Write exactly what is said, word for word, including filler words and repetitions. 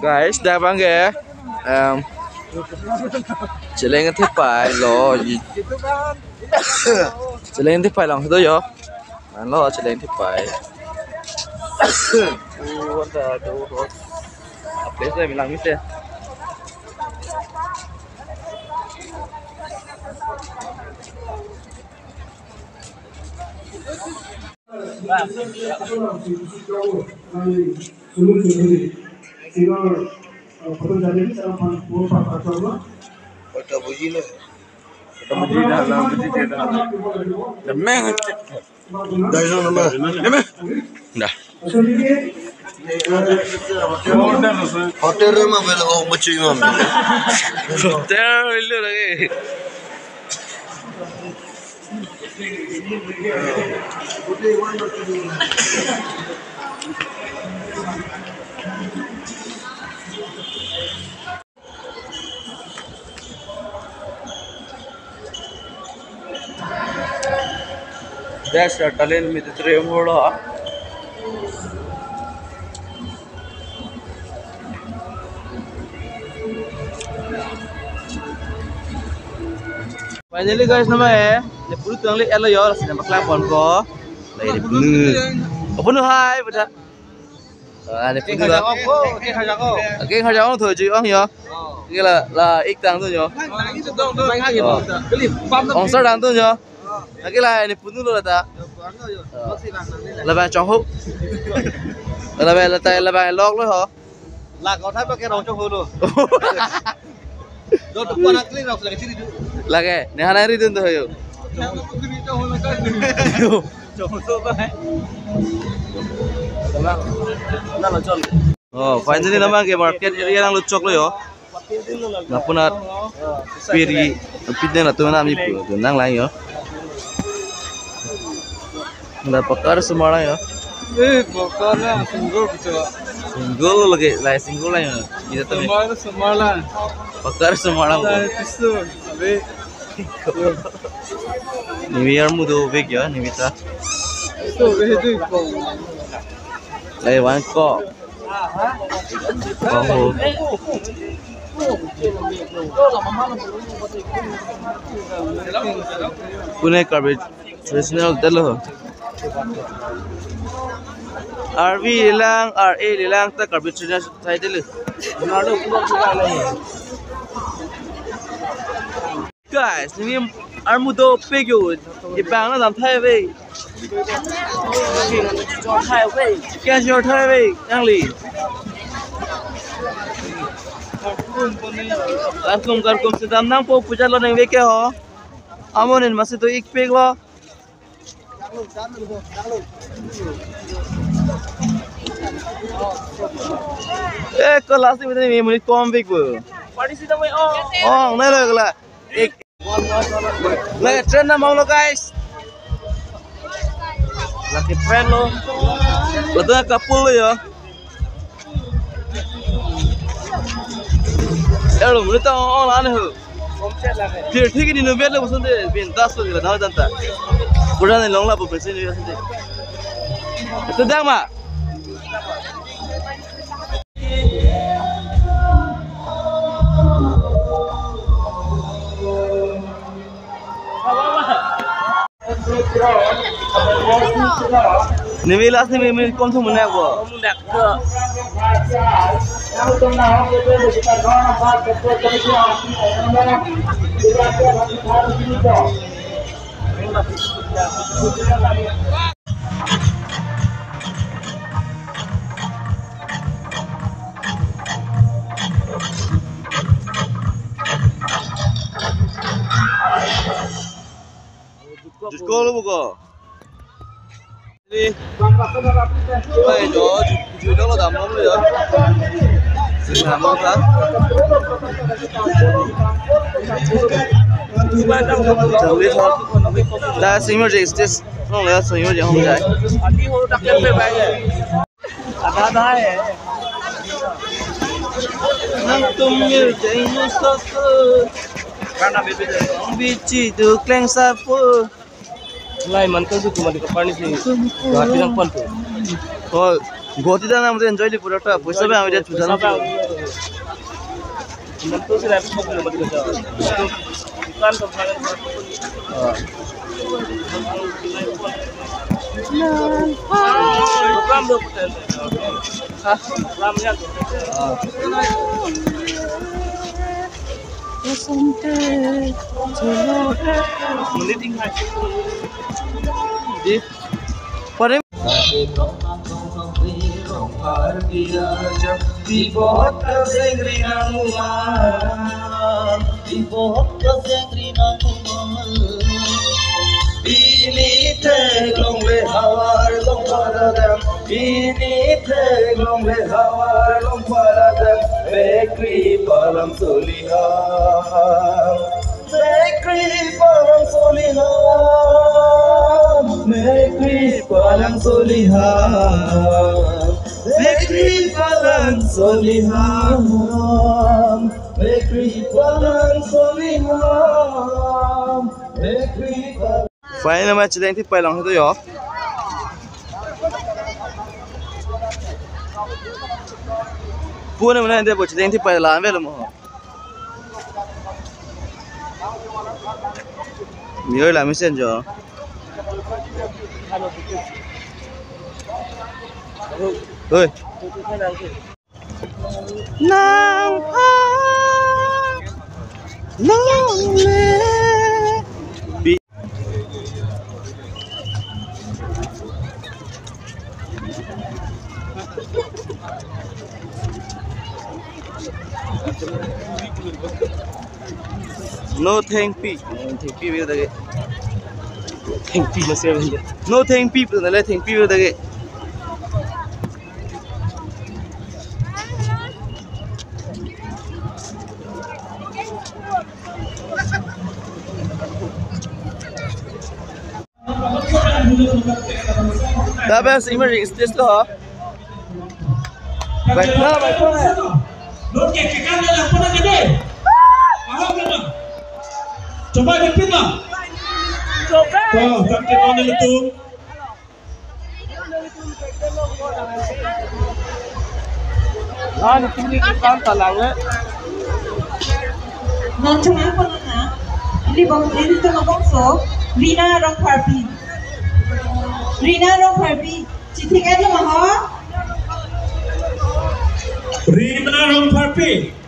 Guys, dak abang ke, em, cheleng thepai lo. Cheleng thepai long do yo. Anlo cheleng thepai. Uh, what the, do, do. A place le bilang misi. Kota Bujilo. Kota Bujilo, Kota Bujilo. The man. Dai no nama. Nama. Dah. Hotel rumah bela oh macam mana? Hotel itu lagi. That's a Italian Mediterranean world, ha? Finally guys, nama eh, ne pulu tuang le elo yo, sini bakla pon ko. Lai ne pulu. Apun hai, beda. Ah, ne punu la. Oke, khaja ong tho ji ong yo. Oke la, la ik tang tu yo. Ong sar tang tu yo. Oke la, ne punu lo ta. Laban chong ho. Laban la ta laban lok lo ho. La ko thai pa ke rong chong ho lo. Do tu pa na clean rong lagi chiri du. Lagi, ne hana ri dun to yo. Chong ho lo ka. Yo. Chong ho ba hai. Na lo chon. Oh, finally nama ke market area nangluchok lo yo. Lapunat piri, pit ne latum nami pu, tu nang lang yo. Nda pakar sumar lang yo. Eh, pakar lang, single gitu. Single lagi, lai single lang yo. Kita tu. Sumar, sumar lang. Pakar sumar lang. Lai pisu, abe. Nimi armu do big yo, nimi ta. Itu, itu, itu. Lai wan ko. Pune Karbi traditional telo. R V lang, R A lang ta Karbi traditional telo. Guys, nimi armu do pegyo. Ibang na dam thai ve. Thai ve. Kya jor thai ve. Nangli. Karkum karkum sedam nangpo puja lo neng ve ke ho. Amonin masi to ik peglo. Eh, ko last ni muni kom pegbo. Oh, nai lo kala. Ik. Lagi trend na maulo guys. Lagi trend lo. Ladak couple lo yo. Elo, muni ta ong la ne ho. Phir thik ni no bet lo bosun de bin das lo la na dan ta. Pura ne long la bo pesi ni bosun de. Itu dang ma. Nimi last nimi, nimi kom thum ne ko. Jusko lo buko. Ni. Pai jo, ju-, ju dong lo dam lo ya. Sing dam lo ta. Jangli thot. Da sing mo je stage. Nong le sing mo je hong jai. Adi ho tak le pe bai. Ada ada hai. Nangtum mir jai musasu. Karena bebe jai. Bichi du kleng sapu. Lai man kan tu cuma di Kaparni sih. Guwahati nang pan tu. Oh, Guwahati dah nang enjoy di pura ta. Paisa bang dia tujuan. Paisa bang. Itu sih nanti mau kilometer jauh. Itu kan tempat. Ah. Program dua puluh. Hah? Programnya tuh. Ah. Di. Pare. Pini theklongle havar long paradam. Pini theklongle havar long paradam. Mekri palang soliham. Mekri palang soliham. Mekri palang soliham. Mekri palang soliham. Mekri palang soliham. Mekri palang. Final match deng ti palang tu yo. Pune mana ente boch deng ti palang velo mo. Miyor la mesen jo. Hoi. Nang ha longle. No thengpi. No thengpi bil dage. Thengpi masih ada. No thengpi bil dage, thengpi bil dage. Tabes emerging stage lo. Baik, nah, baik, baik. Lot ke kekan na lang puna kede. Ahok na. Coba dipit na. Coba. Tuh, kan kita ni lutung. Lan tuli ke kan talang le. Non chunga ko na. Ini bang, ini tu bangso. Rina Rongpharpi. Rina Rongpharpi. Chithik-et lo ma ho? Rina Rongpharpi.